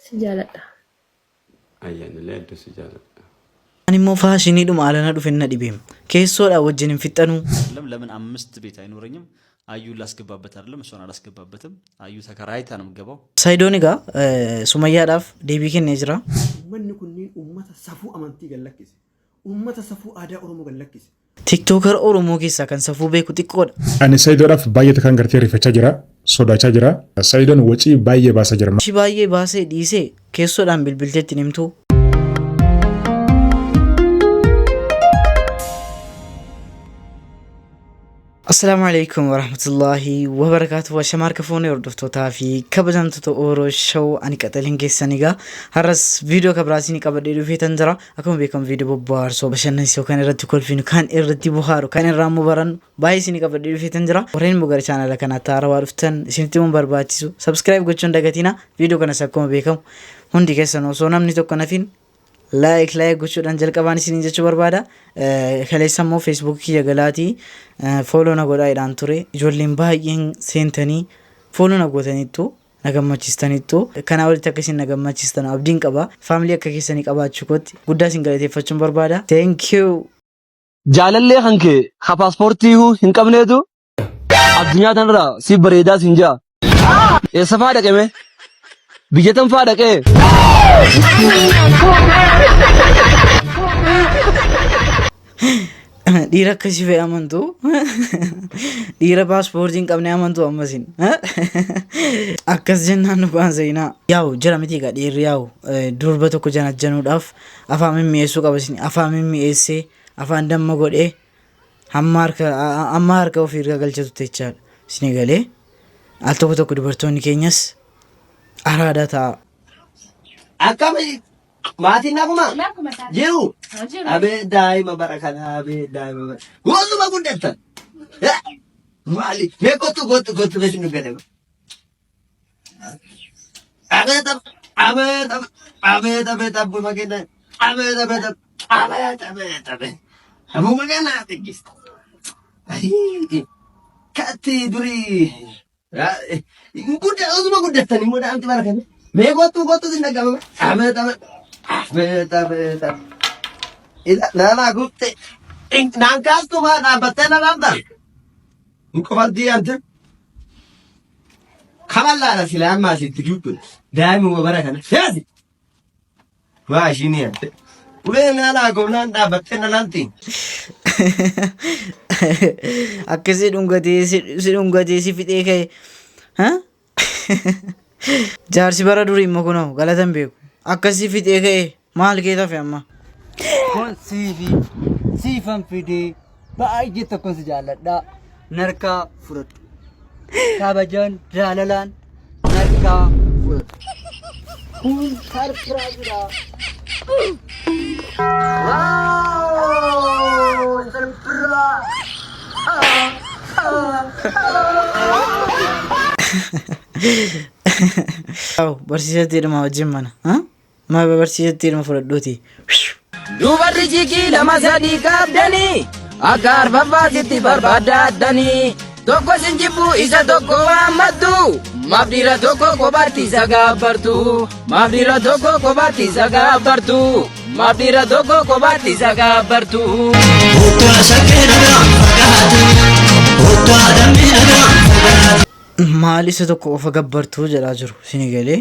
Si jaaladha. Ayyaanillee hedduu si jaaladha. Ani immoo faashiniidhuma alana dhufen na dhibeem. Keessoodha wajjin hin fixxanuu. አይደለም ለምን አምስት ቤት አይኖረኝም? አዩን ላስገባበት አይደለም እሷን አላስገባበትም። አዩ ተከራይታ ነው የምገባው። Saidoon egaa Sumayyaadhaaf deebii kennee jira. Ummanni kunniin ummata safuu amantii gad lakkise. Ummata safuu aadaa Oromoo gad lakkise. Tiktookara Oromoo keessaa kan safuu beeku xiqqoodha. Ani Sayidoodhaaf baay'ee takkaan gartee rifachaa jira. Sodaachaa jira. Sayidoon wacii baay'ee baasaa jira. Qarshii baay'ee baasee dhiisee keessoodhaan bilbiltee itti hin himtuu. Assalaamu alaikum warahmatullaahi wabarakaatuhu. Ashama harka fuunee hordoftootaa fi kabajamtoota Oro Show ani qaxaleen keessan egaa har'as viidiyoo kabiraatiin qabadhee dhufee tan jira. Akkuma beekamu viidiyoo bobbaarsoo bashannansiisoo kan irratti kolfinu kan irratti bohaaru kan irraa immoo barannu baay'ee isinii qabadhee dhufee tan jira. Warreen immoo gara chaanala kanaatti haarawaa dhuftan isinitti immoo barbaachisu subscribe gochuun dagatina. Viidiyoo kanas akkuma beekamu hundi keessan osoo namni tokko nafin Like like gochuudhaan jalqabaan isiniin jechuu barbaada. Kaleessa immoo Facebook kiyya galaatii follow na godhaa jedhaan ture. Ijoolleen baay'een seentanii follow na gootaniittu na gammachiistaniittu. Kanaa olitti akka isin na gammachiistan abdiin qaba. Faamilii akka keessanii qabaachuu kootti guddaa isin galateeffachuun barbaada. Thank you. Jaalallee kan kee ka paaspoortiihuu hin qabneetu addunyaa tanarraa si bareedaa siin ja'a. Eessa faa dhaqe mee? Biyya tam faa dhaqee? Dhiira akkasii fe'e amantu. Dhiira paaspoortii hin qabne amantu ammasin. Akkas jennaan dhugaan seenaa. Yaa'u jira miti egaa dhiirri yaa'u durba tokko janajjanuudhaaf afaan mimmi'eessuu qaba isin afaan mimmi'eessee afaan damma godhee hamma harka hamma harka ofii irra galchatutti jechaadha. Isin galee al tokko tokko dubartoonni keenyas araadaa ta'a. Akkami maatiin naguma Naguma taate. jiru. Jiru. Abee daa'ima bara kana abee daa'ima bara. Goosuma guddattan. Eh, Maali? Mee kottu kottu kottu keessa nu gale. Abeet abeet abeet abeet abbuma kenna abeet abeet abeet abeet abeet abbuma kenna xiqqista. Katti durii gudda osuma guddattan immoo daa'imti bara kana. Mee kottu kottu sin dhaga'ama. Abeet abeet abeet abeet abeet. Ila naalaa guutte naan kaastu maa dhaabbattee na laamta. Hin qofaltii ante. Kaballaadha silaa amma asitti dubbin. Daa'imuma bara kana. Seesi! Waa ishiin yaadde. Uleen alaa goonaan dhaabbattee na laalti. Akka si dhungatee si si dhungatee si fixee ka'e. Ha? Jaarsi bara durii immoo kunoo galata hin beeku. Akka si fixee ka'e maal kee tafe amma? Kun siifi siifan fidee baay'ee tokkon si jaalladha. Narkaa fudhadhu. Kabajaan jaalalaan narkaa fudhadhu. Kun sarpiraayiidha. Waaw! Sarpiraa! Yaa'u barsiisattiidhuma wajjin mana. Ha? Ma barsiisattiidhuma fudhadhuuti. Dubarri chiikii lama sadii qabdanii akka arfaffaatitti barbaaddattanii tokko sin jibbu isa tokko waammattu maaf dhiira tokko kophaatti isa gaabbartu maaf dhiira tokko kophaatti isa gaabbartu maaf dhiira tokko kophaatti isa gaabbartu. Maal isa tokko qofa gabbartuu jedhaa jiru isinii galee.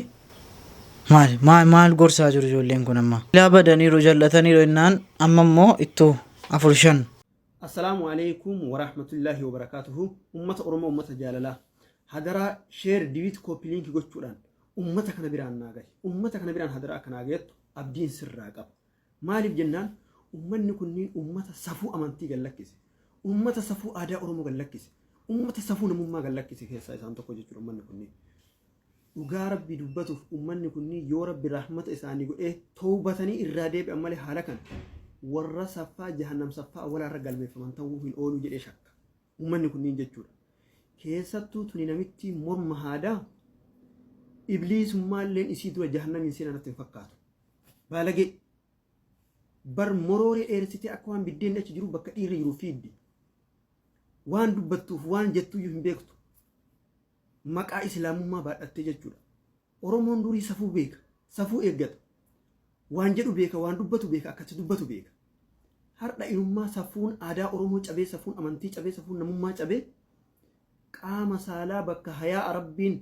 Maal maal maal gorsaa jiru ijoolleen kun amma. Ilaa badaniiru jallataniiru jennaan amma immoo ittuu 4 5. Assalaamu Aleeykum Warahmatullaahi Wabarakaatuhu Ummata Oromoo Ummata Jaalalaa Hadaraa Share Duet Copy Link gochuudhaan Ummata kana biraan naa gahi Ummata kana biraan hadaraa akka naa gayattu abdiin sirraa qaba Maaliif jennaan ummanni kunniin ummata safuu amantii gad lakkise Ummata safuu aadaa Oromoo gad lakkise Ummata safuu namummaa gad lakkise keessaa isaan tokko jechuudha ummanni kunniin Dhugaa Rabbii dubbatuuf ummanni kunniin yoo Rabbi rahmata isaanii godhee towbatanii irraa deebi'an malee haala kana warra saffaa jahannam saffaa awwalaa irra galmeeffaman ta'uu hin ooluu jedhee shakka. Ummanni kunniin jechuudha. Keessattuu tuni namittii morma haadaa ibliisummaalleen isii dura jahannamiin seenaa natti hin fakkaatu. Baalagee. Bar morooree dheeressitee akka waan biddeenni achi jiru bakka dhiirri jiru fiiddi. Waan dubbattuuf waan jettuyyuu hin beektu. Maqaa Islaamummaa baadhattee jechuudha. Oromoon durii safuu beeka. Safuu eeggata. Waan jedhu beeka, waan dubbatu beeka, akkatti dubbatu beeka. Hardha inummaa safuun aadaa Oromoo cabee, safuun amantii cabee, safuun namummaa cabee, qaama saalaa bakka hayaa'a Rabbiin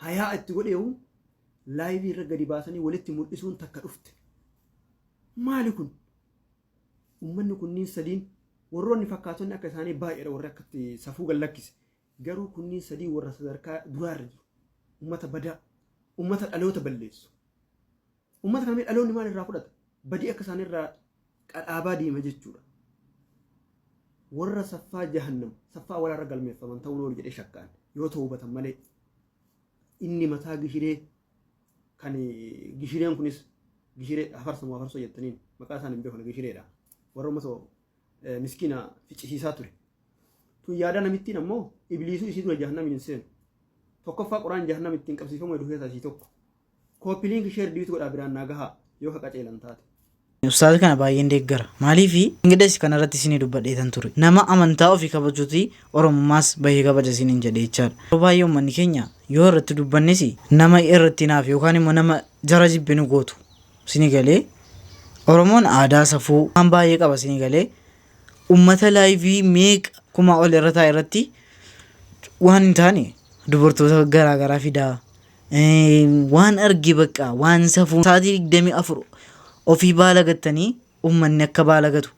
hayaa'a itti godheehu laayivii irra gadi baasanii walitti mul'isuun takka dhufte. Maali kun? Ummanni kunniin sadiin warroonni fakkaatonni akka isaanii baay'eedha warri akkatti safuu gad lakkise. Garuu kunniin sadii warra sadarkaa duraarra jiru. Ummata badaa, ummata dhaloota balleessu. Ummata kana mee dhaloonni maal irraa fudhata? Badii akka isaanii irraa qadhaabaa deema jechuudha. Warra saffaa jahannam, saffaa walaarra galmeeffaman ta'uun oolu jedhee shakkaan yoo ta'uu malee. Inni mataa gishiree kan gishireen kunis gishiree hafarsamu hafarsoo jettaniin maqaa isaan hin beekne gishireedha. Warra uummata miskiina ficcisiisaa ture. Tun yaadaa namittiin ammoo ibliisuu isii dura jahannamiin hin seenu. Tokkoffaa qoraan jahannam ittiin qabsiifamu hedduu keessaa isii tokko. Copy link share duet godhaa biraan naa gahaa yoo ka qaceelan taate. Ustaaza kana baay'een deeggara. Maaliifi Ingidas kanarratti isinii dubbadheetan ture. Nama amantaa ofii kabajuuti Oromummaas bahee kabaja isiniin jedhe jechaadha. Yeroo baay'ee uummanni keenya yoo irratti dubbannes nama irratti naaf yookaan immoo nama jara jibbe nu gootu. Isinii galee Oromoon aadaa safuu waan baay'ee qaba isinii galee ummata live meeqa kumaa ol irra taa'e irratti waan hin taane dubartoota garaa garaa fidaa. Waan arge bakka waan safuu sa'aatii 24 ofii baala gattanii uummanni akka baala gatu.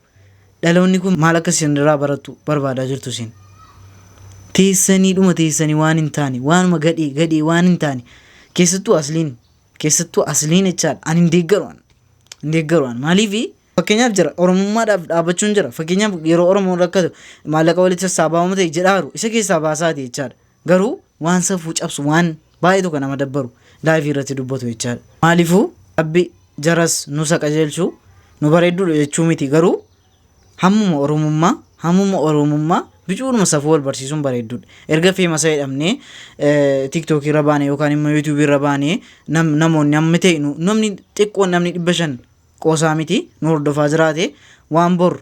Dhaloonni kun maal akka isin irraa barattu barbaadaa jirtu isin. Teessanii dhuma teessanii waan hin taane waanuma gadhee gadhee waan hin taane keessattuu asliin jechaadha ani hin deeggaru, ani hin deeggaru ani. Maaliifi fakkeenyaaf jira oromummaadhaaf dhaabbachuun jira. Fakkeenyaaf yeroo Oromoon rakkatu maallaqa walitti sassaabaa ta'e jedhaaru isa keessaa baasaati jechaadha. Garuu waan safuu cabsu waan baay'ee tokko nama dabbaru live irratti dubbatu jechaadha. Maaliifuu Rabbi jaras nusa qajeelchu nu bareedduudha jechuu miti, garuu hammuma oromummaa bicuudhuma safuu wal barsiisuun bareedduudha. Erga famous jedhamnee TikTokii irra baane yookaan immoo YouTubeii irra baane namoonni hammi ta'e namni xiqqoon namni 500 qoosaa miti nu hordofaa jiraate, waan bor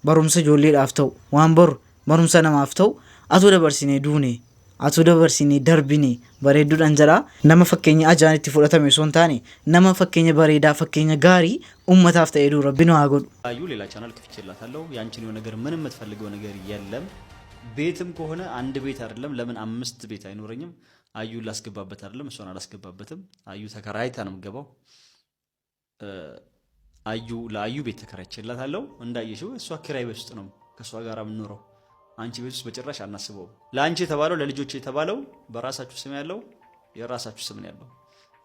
barumsa ijoolleedhaaf ta'u, waan bor barumsa namaaf ta'u atuu dabarsinee duune atuu dabarsinee darbine bareedduudhaan jedha. Nama fakkeenya ajaan itti fudhatame osoo hin taane nama fakkeenya bareedaa, fakkeenya gaarii ummataaf ta'ee dura Rabbi nu haa godhu. አዩ ሌላ ቻናል ከፍቼላታለሁ። ያንቺን የሆነ ነገር ምንም የምትፈልገው ነገር የለም። ቤትም ከሆነ አንድ ቤት አይደለም፣ ለምን አምስት ቤት አይኖረኝም? አዩን ላስገባበት አይደለም፣ እሷን አላስገባበትም። አዩ ተከራይታ ነው የምገባው። አዩ ለአዩ ቤት ተከራይቼላታለሁ። እንዳየሽው እሷ ኪራይ ቤት ውስጥ ነው ከእሷ ጋር የምኖረው። አንቺ ቤት ውስጥ በጭራሽ አናስበውም። ለአንቺ የተባለው ለልጆች የተባለው በራሳችሁ ስም ያለው የራሳችሁ ስም ነው ያለው።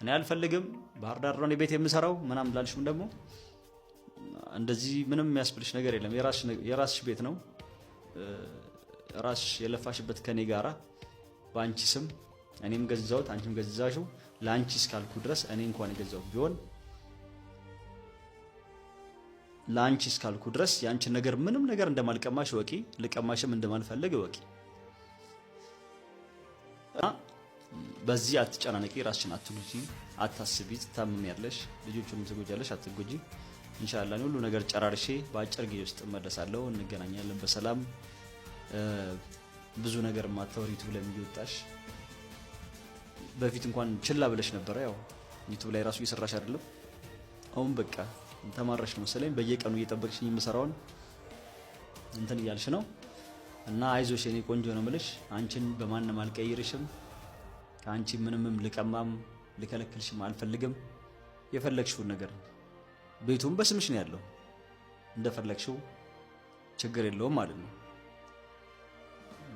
እኔ አልፈልግም፣ ባህር ዳር ነው እኔ ቤት የምሰራው ምናምን ላልሽም ደግሞ እንደዚህ ምንም የሚያስብልሽ ነገር የለም። የራስሽ ቤት ነው። ራስሽ የለፋሽበት ከኔ ጋራ በአንቺ ስም እኔም ገዛሁት አንቺም ገዛሽው። ለአንቺ እስካልኩ ድረስ እኔ እንኳን የገዛሁት ቢሆን ለአንቺ እስካልኩ ድረስ የአንቺን ነገር ምንም ነገር እንደማልቀማሽ እወቂ። ልቀማሽም እንደማልፈልግ እወቂ። እና በዚህ አትጨናነቂ፣ ራስሽን አትጉጂ፣ አታስቢ። ትታመሚያለሽ፣ ልጆቹንም ትጎጃለሽ፣ አትጎጂ። ኢንሻአላህ እኔ ሁሉ ነገር ጨራርሼ በአጭር ጊዜ ውስጥ እመለሳለሁ። እንገናኛለን በሰላም። ብዙ ነገር ማታወሪ YouTube ላይ እየወጣሽ በፊት እንኳን ችላ ብለሽ ነበረ። ያው YouTube ላይ ራሱ እየሰራሽ አይደለም። አሁን በቃ ተማረሽ ነው መሰለኝ። በየቀኑ እየጠበቅሽኝ የምሰራውን እንትን እያልሽ ነው እና አይዞሽ የኔ ቆንጆ ነው የምልሽ። አንቺን በማንም አልቀይርሽም። ከአንቺ ምንምም ልቀማም ልከለክልሽም አልፈልግም። የፈለግሽውን ነገር ቤቱም በስምሽ ነው ያለው፣ እንደፈለግሽው ችግር የለውም ማለት ነው።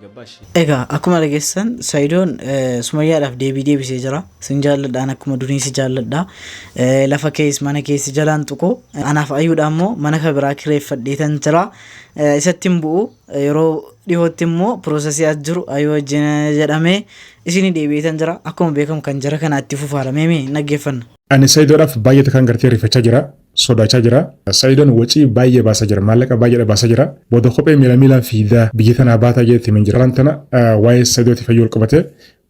ገባሽ? Egaa akkuma dhageessan Sayidoon Sumayyaadhaaf deebii deebisee jira. Sin jaalladhaan akkuma durii si jaalladha. Lafa kees mana keessa jalaan tuqu. Anaaf ayyuudha immoo mana kan biraa kireeffadheetan jira. Isatti hin bu'u, yeroo dhiyootti immoo processii as jiru ayyuu wajjin jedhamee isinii deebi'eetan jira. Akkuma beekamu kan jara kanaatti fufaara. Mee dhaggeeffanna. Ani Sayidoodhaaf baay'ee kan gartee rifachaa jira. Sodaachaa jira. Sayidoon wacii baay'ee baasaa jira. Maallaqa baay'ee baasaa jira. Booda kophee miila miilaan fiidaa biyya tanaa baataa jeetti himin jira. Tana waa'ee Sayidooti fayyuu wal qabate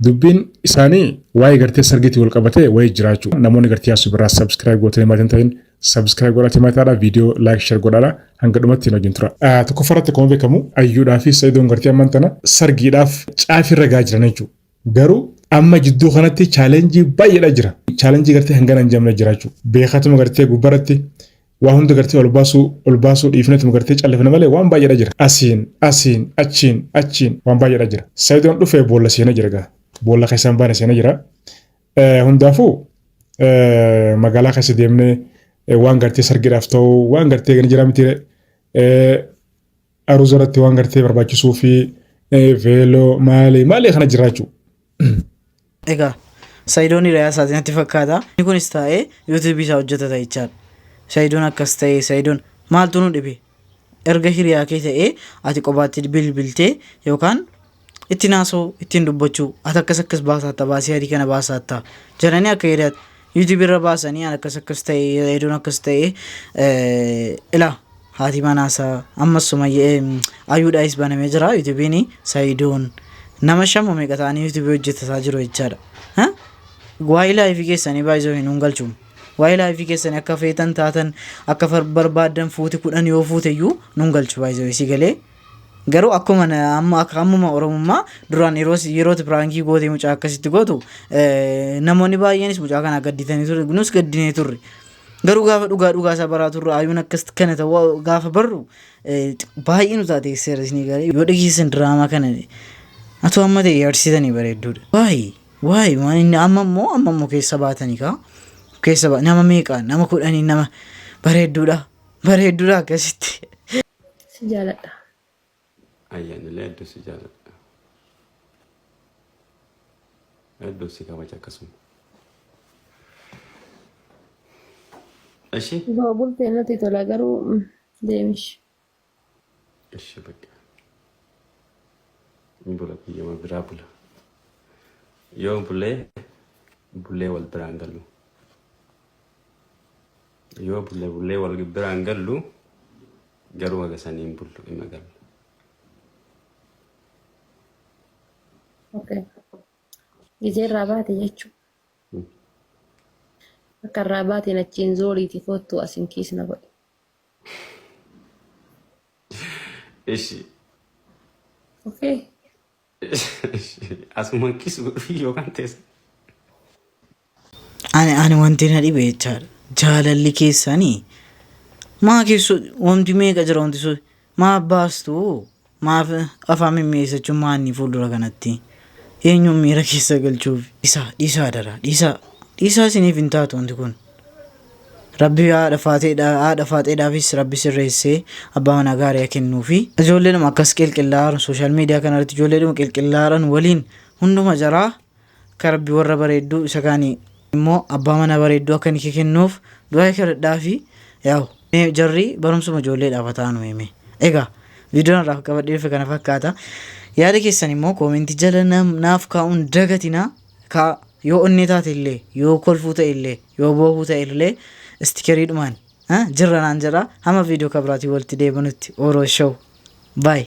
dubbiin isaanii waa'ee gartee sargiitii wal qabate waa'ee jiraachuu. Namoonni gartee yaasuu biraa subscribe gootanii maatiin ta'in subscribe godhatee maataadha. Viidiyoo like share godhaadha. Hanga dhumatti hin wajjin tura. Tokkoffaarratti akkuma beekamu Ayyuudhaa fi Sayidoon gartee ammaan tana sargiidhaaf caafirra gaa jiran jechuudha. Garuu Amma jidduu kanatti challenge baay'eedha jira. Challenge gartee hangana hin jamne jira jechuudha. Beekatuma gartee gubbaratti waa hunda gartee ol baasuu ol baasuu dhiifnetuma gartee callifne malee waan baay'eedha jira. Asiin asiin achiin achiin waan baay'eedha jira. Sayidoon dhufee boolla seenee jira gaa. Boolla keessaan baane seenee jira. Hundaafuu magaalaa keessa deemnee waan gartee sargiidhaaf ta'u waan gartee gani jira miti aruuza irratti waan gartee barbaachisuu fi veeloo maali maali kana jira jechuudha. Egaa Sayidoon hiriyaa isaatii natti fakkaata. Inni kunis taa'ee yuutuubii isaa hojjetata jechaadha. Sayidoon akkas ta'ee Sayidoon maaltu nu dhibe? Erga hiriyaa kee ta'ee ati qobaatti bilbiltee yookaan ittiin haasa'uu ittiin dubbachuu ati akkas akkas baasaatta baasii adii kana baasaatta jedhanii akka hiriyaatti yuutuubii irra baasanii ani akkas akkas ta'e Sayidoon akkas ta'e ilaa Haati manaa isaa ammas sumayyee ayyuudhaayis banamee jira yuutuubiin sayidoon nama shamu meeqa ta'anii yuutuubii hojjetataa jiru jechaadha. Waa'ee laayifii keessanii baay'isoo hin galchu. Waa'ee laayifii keessanii akka feetan taatan akka barbaaddan fuuti 10 yoo fuute iyyuu nun galchu baay'isoo si galee. Garuu akkuma amma akka ammuma Oromummaa duraan yeroo yerooti piraankii gootee mucaa akkasitti gootu namoonni baay'eenis mucaa kana gadditanii turre nus gaddinee turre. Garuu gaafa dhugaa dhugaa isaa baraa turre ayyuun akkas kana ta'uu gaafa barru baay'ee nu taate seera isinii galee yoo dhageessan diraamaa kana atoo amma ta'e yaadsiisanii bareedduudha. Waayii waayii waan inni amma immoo amma immoo keessa baatanii kaa keessa nama meeqa nama kudhanii nama bareedduudha bareedduudha akkasitti. Si jaaladha. Ayyaanillee hedduu si jaaladha. Hedduu si kabaja akkasuma. Ishi? Osoo bultee natti tola garuu deemish. Ishi bakka. Hin bula guyyama biraa bula. Yoo bulee bulee wal biraan galu. Yoo bulle bullee wal biraan gallu garuu haga sanii hin bullu ima galla. Okay. Gizee irraa baate jechuudha. Akka irraa baateen achiin zooriiti koottu asin kiis na godhe. Ishi. Okay. Asumaan kiis godhufi yookaan teessa. Ani ani wanti na dhibe jechaadha. Jaalalli keessanii maa keessu wanti meeqa jira wanti sun maa baastu maaf afaan mimmi'eessachuun maanni fuuldura kanatti eenyuun miira keessa galchuuf dhiisaa dhiisaa dara dhiisaa dhiisaa isiniif hin taatu wanti kun. Rabbi haadha faateedha haadha faaxeedhaafis rabbi sirreessee abbaa manaa gaarii haa kennuufi. Ijoolleedhuma akkas qilqillaa'aaran sooshaal miidiyaa kanarratti ijoolleedhuma qilqillaa'aaran waliin hunduma jaraa Akka rabbi warra bareedduu isa kaani immoo abbaa mana bareedduu akka inni kennuuf du'aa kadhadhaafi yaa'u mee jarri barumsuma ijoolleedhaaf haa ta'anu mee egaa viidiyoon har'aaf qabadhee dhufe kana fakkaata yaada keessan immoo koomentii jala naaf kaa'uun dagatinaa kaa yoo onnee taate illee yoo kolfuu ta'e illee yoo boohuu ta'e illee istikeriidhumaan jirra naan jedha hamma viidiyoo kabiraatiin walitti deebinutti Oro Show bye.